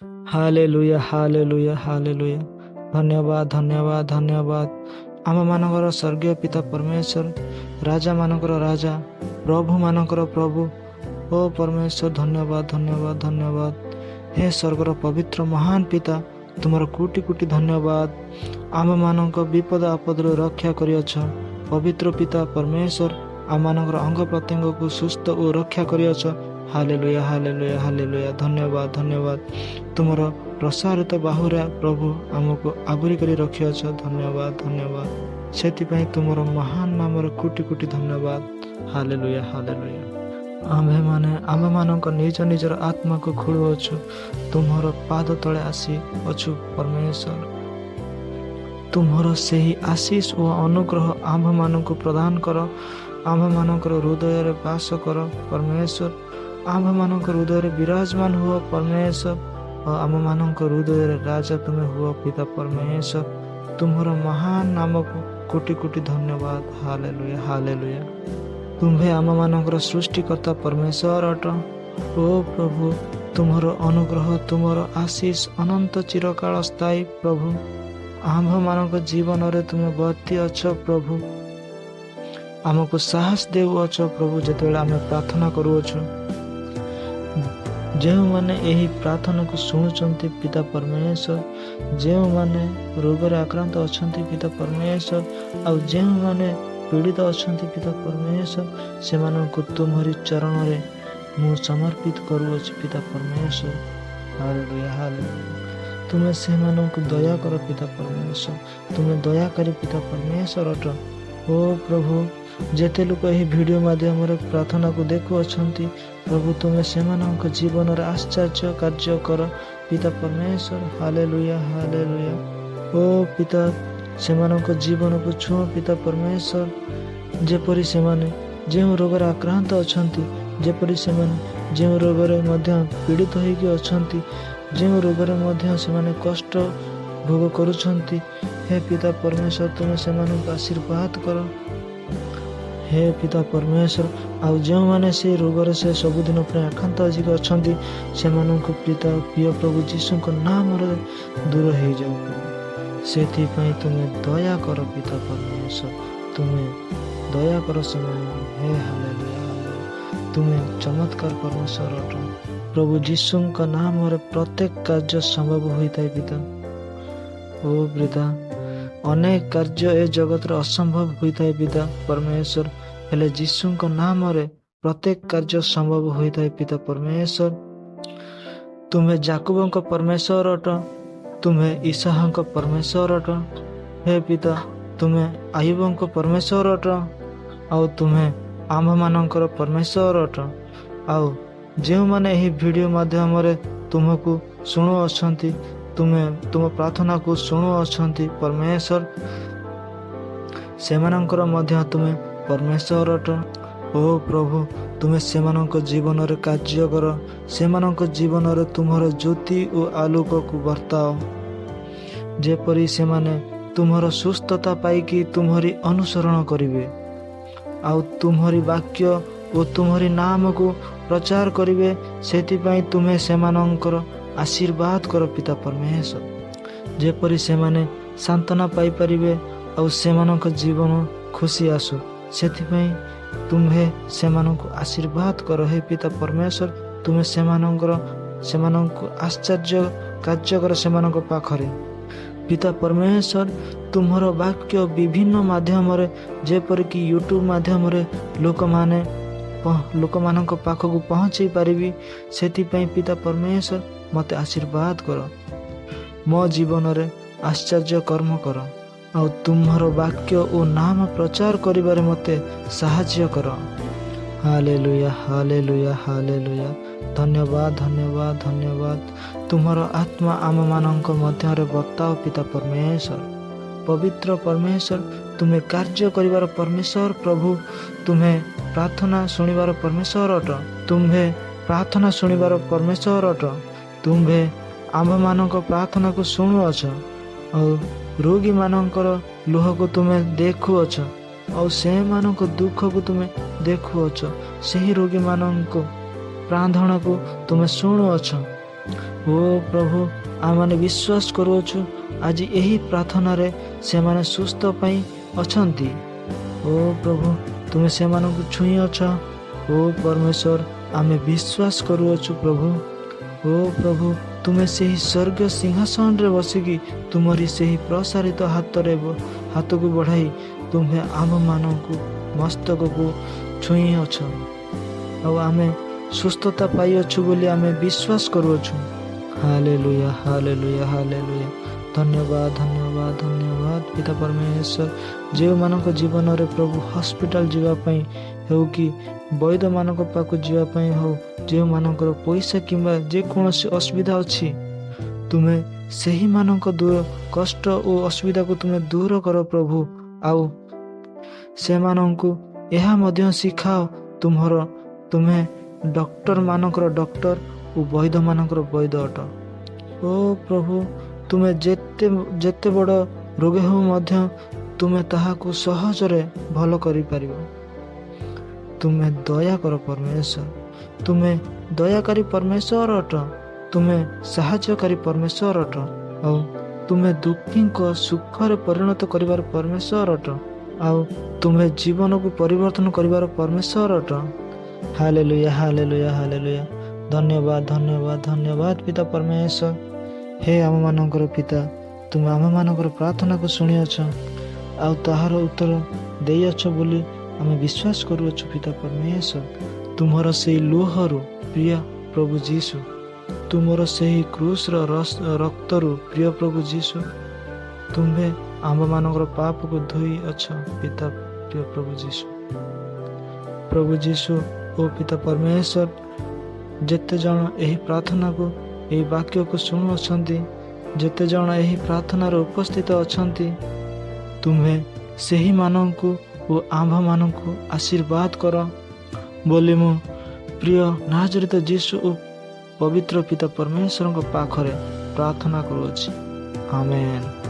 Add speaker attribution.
Speaker 1: Hallelujah, hallelujah, hallelujah. ଧନ୍ୟବାଦ, ଧନ୍ୟବାଦ, ଧନ୍ୟବାଦ। ଆମମାନଙ୍କର ସ୍ୱର୍ଗୀୟ ପିତା ପରମେଶ୍ୱର, ରାଜାମାନଙ୍କର ରାଜା, ପ୍ରଭୁମାନଙ୍କର ପ୍ରଭୁ, ଓ ପରମେଶ୍ୱର, ଧନ୍ୟବାଦ, ଧନ୍ୟବାଦ, ଧନ୍ୟବାଦ। ହେ ସ୍ୱର୍ଗର ପବିତ୍ର ମହାନ ପିତା, ତୁମର କୋଟି କୋଟି ଧନ୍ୟବାଦ। ଆମମାନଙ୍କ ବିପଦ ଆପଦରୁ ରକ୍ଷା କରିଅଛ। ପବିତ୍ର ପିତା ପରମେଶ୍ୱର, ଆମମାନଙ୍କର ଅଙ୍ଗ ପ୍ରତ୍ୟଙ୍ଗକୁ ସୁସ୍ଥ ଓ ରକ୍ଷା କରିଅଛ। Hallelujah, hallelujah, hallelujah. ଧନ୍ୟବାଦ, ଧନ୍ୟବାଦ। ତୁମର ପ୍ରସାରିତ ବାହୁରେ ପ୍ରଭୁ ଆମକୁ ଆବୃତ କରି ରଖିଅଛ। ଧନ୍ୟବାଦ, ଧନ୍ୟବାଦ। ସେଥିପାଇଁ ତୁମର ମହାନ ନାମରେ କୋଟି କୋଟି ଧନ୍ୟବାଦ। Hallelujah, hallelujah. ଆମ୍ଭେମାନେ ଆମ୍ଭମାନଙ୍କ ନିଜ ନିଜର ଆତ୍ମାକୁ ଖୋଳୁଅଛୁ, ତୁମର ପାଦ ତଳେ ଆସି ଅଛୁ ପରମେଶ୍ୱର। ତୁମର ସେହି ଆଶିଷ ଓ ଅନୁଗ୍ରହ ଆମ୍ଭମାନଙ୍କୁ ପ୍ରଦାନ କର। ଆମ୍ଭମାନଙ୍କର ହୃଦୟରେ ବାସ କର ପରମେଶ୍ୱର। ଆମ୍ଭମାନଙ୍କ ହୃଦୟରେ ବିରାଜମାନ ହୁଅ ପରମେଶ୍ୱର। ଓ ଆମ୍ଭମାନଙ୍କ ହୃଦୟରେ ରାଜା ତୁମେ ହୁଅ ପିତା ପରମେଶ୍ୱର। ତୁମର ମହାନ ନାମକୁ କୋଟି କୋଟି ଧନ୍ୟବାଦ। Hallelujah, hallelujah. ତୁମ୍ଭେ ଆମମାନଙ୍କର ସୃଷ୍ଟିକର୍ତ୍ତା ପରମେଶ୍ୱର ଅଟ। ଓ ପ୍ରଭୁ, ତୁମର ଅନୁଗ୍ରହ, ତୁମର ଆଶିଷ ଅନନ୍ତ ଚିରକାଳ ସ୍ଥାୟୀ ପ୍ରଭୁ। ଆମ୍ଭମାନଙ୍କ ଜୀବନରେ ତୁମେ ବର୍ତ୍ତି ଅଛ ପ୍ରଭୁ। ଆମକୁ ସାହସ ଦେଉଅଛ ପ୍ରଭୁ, ଯେତେବେଳେ ଆମେ ପ୍ରାର୍ଥନା କରୁଅଛୁ। ଯେଉଁମାନେ ଏହି ପ୍ରାର୍ଥନାକୁ ଶୁଣୁଛନ୍ତି ପିତା ପରମେଶ୍ୱର, ଯେଉଁମାନେ ରୋଗରେ ଆକ୍ରାନ୍ତ ଅଛନ୍ତି ପିତା ପରମେଶ୍ୱର, ଆଉ ଯେଉଁମାନେ ପୀଡ଼ିତ ଅଛନ୍ତି ପିତା ପରମେଶ୍ୱର, ସେମାନଙ୍କୁ ତୁମରି ଚରଣରେ ମୁଁ ସମର୍ପିତ କରୁଅଛି ପିତା ପରମେଶ୍ୱର। Hallelujah, hallelujah. ତୁମେ ସେମାନଙ୍କୁ ଦୟା କର ପିତା ପରମେଶ୍ୱର। ତୁମେ ଦୟାକାରୀ ପିତା ପରମେଶ୍ୱର ଅଟ। ଓ ପ୍ରଭୁ, ଯେତେ ଲୋକ ଏହି ଭିଡ଼ିଓ ମାଧ୍ୟମରେ ପ୍ରାର୍ଥନାକୁ ଦେଖୁଅଛନ୍ତି ପ୍ରଭୁ, ତୁମେ ସେମାନଙ୍କ ଜୀବନରେ ଆଶ୍ଚର୍ଯ୍ୟ କାର୍ଯ୍ୟ କର ପିତା ପରମେଶ୍ୱର। Hallelujah, hallelujah. ଓ ପିତା, ସେମାନଙ୍କ ଜୀବନକୁ ଛୁଅଁ ପିତା ପରମେଶ୍ୱର, ଯେପରି ସେମାନେ ଯେଉଁ ରୋଗରେ ଆକ୍ରାନ୍ତ ଅଛନ୍ତି, ଯେପରି ସେମାନେ ଯେଉଁ ରୋଗରେ ମଧ୍ୟ ପୀଡ଼ିତ ହୋଇକି ଅଛନ୍ତି, ଯେଉଁ ରୋଗରେ ମଧ୍ୟ ସେମାନେ କଷ୍ଟ ଭୋଗ କରୁଛନ୍ତି, ହେ ପିତା ପରମେଶ୍ୱର, ତୁମେ ସେମାନଙ୍କୁ ଆଶୀର୍ବାଦ କର ହେ ପିତା ପରମେଶ୍ୱର। ଆଉ ଯେଉଁମାନେ ସେ ରୋଗରେ ସେ ସବୁଦିନ ପାଇଁ ଆକ୍ରାନ୍ତ ଆଜିକି ଅଛନ୍ତି, ସେମାନଙ୍କୁ ପିତା ପ୍ରିୟ ପ୍ରଭୁ ଯୀଶୁଙ୍କ ନାମରେ ଦୂର ହେଇଯାଉ। ସେଥିପାଇଁ ତୁମେ ଦୟା କର ପିତା ପରମେଶ୍ୱର। ତୁମେ ଦୟା କର ସେମାନଙ୍କୁ। ହେ ହାଲେଲୁୟା, ହାଲେଲୁୟା। ତୁମେ ଚମତ୍କାର ପରମେଶ୍ୱର ଅଟ। ପ୍ରଭୁ ଯୀଶୁଙ୍କ ନାମରେ ପ୍ରତ୍ୟେକ କାର୍ଯ୍ୟ ସମ୍ଭବ ହୋଇଥାଏ ପିତା। ଓ ପିତା, ଅନେକ କାର୍ଯ୍ୟ ଏ ଜଗତରେ ଅସମ୍ଭବ ହୋଇଥାଏ ପିତା ପରମେଶ୍ୱର, ହେଲେ ଯୀଶୁଙ୍କ ନାମରେ ପ୍ରତ୍ୟେକ କାର୍ଯ୍ୟ ସମ୍ଭବ ହୋଇଥାଏ ପିତା ପରମେଶ୍ୱର। ତୁମେ ଜାକୁବଙ୍କ ପରମେଶ୍ୱର ଅଟ। ତୁମେ ଇସାହଙ୍କ ପରମେଶ୍ୱର ଅଟ। ହେ ପିତା, ତୁମେ ଆୟୁବଙ୍କ ପରମେଶ୍ୱର ଅଟ, ଆଉ ତୁମେ ଆମ୍ଭମାନଙ୍କର ପରମେଶ୍ୱର ଅଟ। ଆଉ ଯେଉଁମାନେ ଏହି ଭିଡ଼ିଓ ମାଧ୍ୟମରେ ତୁମକୁ ଶୁଣୁଅଛନ୍ତି, ତୁମେ ତୁମ ପ୍ରାର୍ଥନାକୁ ଶୁଣୁଅଛନ୍ତି ପରମେଶ୍ୱର, ସେମାନଙ୍କର ମଧ୍ୟ ତୁମେ ପରମେଶ୍ୱର ଅଟ। ଓ ପ୍ରଭୁ, ତୁମେ ସେମାନଙ୍କ ଜୀବନରେ କାର୍ଯ୍ୟ କର। ସେମାନଙ୍କ ଜୀବନରେ ତୁମର ଜ୍ୟୋତି ଓ ଆଲୋକକୁ ବର୍ତ୍ତାଅ, ଯେପରି ସେମାନେ ତୁମର ସୁସ୍ଥତା ପାଇକି ତୁମରି ଅନୁସରଣ କରିବେ ଆଉ ତୁମରି ବାକ୍ୟ ଓ ତୁମରି ନାମକୁ ପ୍ରଚାର କରିବେ। ସେଥିପାଇଁ ତୁମେ ସେମାନଙ୍କର ଆଶୀର୍ବାଦ କର ପିତା ପରମେଶ୍ୱର, ଯେପରି ସେମାନେ ସାନ୍ତ୍ୱନା ପାଇପାରିବେ ଆଉ ସେମାନଙ୍କ ଜୀବନ ଖୁସି ଆସୁ। ସେଥିପାଇଁ ତୁମ୍ଭେ ସେମାନଙ୍କୁ ଆଶୀର୍ବାଦ କର ହେ ପିତା ପରମେଶ୍ୱର। ତୁମେ ସେମାନଙ୍କୁ ଆଶ୍ଚର୍ଯ୍ୟ କାର୍ଯ୍ୟ କର ସେମାନଙ୍କ ପାଖରେ ପିତା ପରମେଶ୍ୱର। ତୁମର ବାକ୍ୟ ବିଭିନ୍ନ ମାଧ୍ୟମରେ, ଯେପରିକି ୟୁଟ୍ୟୁବ ମାଧ୍ୟମରେ ଲୋକମାନଙ୍କ ପାଖକୁ ପହଞ୍ଚେଇ ପାରିବି, ସେଥିପାଇଁ ପିତା ପରମେଶ୍ୱର ମୋତେ ଆଶୀର୍ବାଦ କର। ମୋ ଜୀବନରେ ଆଶ୍ଚର୍ଯ୍ୟ କର୍ମ କର ଆଉ ତୁମର ବାକ୍ୟ ଓ ନାମ ପ୍ରଚାର କରିବାରେ ମୋତେ ସାହାଯ୍ୟ କର। Hallelujah, hallelujah, hallelujah. ଧନ୍ୟବାଦ, ଧନ୍ୟବାଦ, ଧନ୍ୟବାଦ। ତୁମର ଆତ୍ମା ଆମମାନଙ୍କ ମଧ୍ୟରେ ବର୍ତ୍ତାଅ ପିତା ପରମେଶ୍ୱର। ପବିତ୍ର ପରମେଶ୍ୱର, ତୁମେ କାର୍ଯ୍ୟ କରିବାର ପରମେଶ୍ୱର ପ୍ରଭୁ। ତୁମେ ପ୍ରାର୍ଥନା ଶୁଣିବାର ପରମେଶ୍ୱର ଅଟ। ତୁମ୍ଭେ ପ୍ରାର୍ଥନା ଶୁଣିବାର ପରମେଶ୍ୱର ଅଟ। ତୁମ୍ଭେ ଆମ୍ଭମାନଙ୍କ ପ୍ରାର୍ଥନାକୁ ଶୁଣୁଅଛ ଆଉ ରୋଗୀମାନଙ୍କର ଲୁହକୁ ତୁମେ ଦେଖୁଅଛ ଆଉ ସେମାନଙ୍କ ଦୁଃଖକୁ ତୁମେ ଦେଖୁଅଛ। ସେହି ରୋଗୀମାନଙ୍କ ପ୍ରାର୍ଥନାକୁ ତୁମେ ଶୁଣୁଅଛ। ଓ ପ୍ରଭୁ, ଆମମାନେ ବିଶ୍ୱାସ କରୁଅଛୁ, ଆଜି ଏହି ପ୍ରାର୍ଥନାରେ ସେମାନେ ସୁସ୍ଥ ପାଇଁ ଅଛନ୍ତି। ଓ ପ୍ରଭୁ, ତୁମେ ସେମାନଙ୍କୁ ଛୁଇଁଅଛ। ଓ ପରମେଶ୍ୱର, ଆମେ ବିଶ୍ୱାସ କରୁଅଛୁ ପ୍ରଭୁ। ଓ ପ୍ରଭୁ, ତୁମେ ସେହି ସ୍ୱର୍ଗ ସିଂହାସନରେ ବସିକି ତୁମରି ସେହି ପ୍ରସାରିତ ହାତରେ ହାତକୁ ବଢ଼ାଇ ତୁମ୍ଭେ ଆମ୍ଭମାନଙ୍କୁ ମସ୍ତକକୁ ଛୁଇଁଅଛ, ଆଉ ଆମେ ସୁସ୍ଥତା ପାଇଅଛୁ ବୋଲି ଆମେ ବିଶ୍ୱାସ କରୁଅଛୁ। Hallelujah, hallelujah, hallelujah. ଧନ୍ୟବାଦ, ଧନ୍ୟବାଦ, ଧନ୍ୟବାଦ ପିତା ପରମେଶ୍ୱର। ଯେଉଁମାନଙ୍କ ଜୀବନରେ ପ୍ରଭୁ ହସ୍ପିଟାଲ ଯିବା ପାଇଁ ହେଉ କି ବୈଦ୍ୟମାନଙ୍କ ପାଖକୁ ଯିବା ପାଇଁ ହେଉ, ଯେଉଁମାନଙ୍କର ପଇସା କିମ୍ବା ଯେକୌଣସି ଅସୁବିଧା ଅଛି, ତୁମେ ସେହିମାନଙ୍କ ଦୂର କଷ୍ଟ ଓ ଅସୁବିଧାକୁ ତୁମେ ଦୂର କର ପ୍ରଭୁ। ଆଉ ସେମାନଙ୍କୁ ଏହା ମଧ୍ୟ ଶିଖାଅ, ତୁମେ ଡକ୍ଟରମାନଙ୍କର ଡକ୍ଟର ଓ ବୈଦ୍ୟମାନଙ୍କର ବୈଦ୍ୟ ଅଟ। ଓ ପ୍ରଭୁ, ତୁମେ ଯେତେ ଯେତେ ବଡ଼ ରୋଗ ହେଉ ମଧ୍ୟ ତୁମେ ତାହାକୁ ସହଜରେ ଭଲ କରିପାରିବ। ତୁମେ ଦୟା କର ପରମେଶ୍ୱର। ତୁମେ ଦୟାକାରୀ ପରମେଶ୍ୱର ଅଟ। ତୁମେ ସାହାଯ୍ୟକାରୀ ପରମେଶ୍ୱର ଅଟ, ଆଉ ତୁମେ ଦୁଃଖୀଙ୍କ ସୁଖରେ ପରିଣତ କରିବାର ପରମେଶ୍ୱର ଅଟ, ଆଉ ତୁମେ ଜୀବନକୁ ପରିବର୍ତ୍ତନ କରିବାର ପରମେଶ୍ୱର ଅଟ। Hallelujah, hallelujah, hallelujah. ଧନ୍ୟବାଦ, ଧନ୍ୟବାଦ, ଧନ୍ୟବାଦ ପିତା ପରମେଶ୍ୱର। ହେ ଆମମାନଙ୍କର ପିତା, ତୁମେ ଆମମାନଙ୍କର ପ୍ରାର୍ଥନାକୁ ଶୁଣିଅଛ ଆଉ ତାହାର ଉତ୍ତର ଦେଇଅଛ ବୋଲି ଆମେ ବିଶ୍ୱାସ କରୁଅଛୁ ପିତା ପରମେଶ୍ୱର। ତୁମର ସେଇ ଲୁହରୁ ପ୍ରିୟ ପ୍ରଭୁ ଯୀଶୁ, ତୁମର ସେହି କ୍ରୁଶର ରକ୍ତରୁ ପ୍ରିୟ ପ୍ରଭୁ ଯୀଶୁ, ତୁମ୍ଭେ ଆମ୍ଭମାନଙ୍କର ପାପକୁ ଧୋଇଅଛ ପିତା ପ୍ରିୟ ପ୍ରଭୁ ଯୀଶୁ। ପ୍ରଭୁ ଯୀଶୁ ଓ ପିତା ପରମେଶ୍ୱର, ଯେତେ ଜଣ ଏହି ପ୍ରାର୍ଥନାକୁ, ଏହି ବାକ୍ୟକୁ ଶୁଣୁଅଛନ୍ତି, ଯେତେ ଜଣ ଏହି ପ୍ରାର୍ଥନାରେ ଉପସ୍ଥିତ ଅଛନ୍ତି, ତୁମ୍ଭେ ସେହିମାନଙ୍କୁ ଓ ଆମ୍ଭମାନଙ୍କୁ ଆଶୀର୍ବାଦ କର ବୋଲି ମୁଁ ପ୍ରିୟ ନାଜରିତ ଯୀଶୁ ଓ ପବିତ୍ର ପିତା ପରମେଶ୍ୱରଙ୍କ ପାଖରେ ପ୍ରାର୍ଥନା କରୁଅଛି। ଆମେନ୍।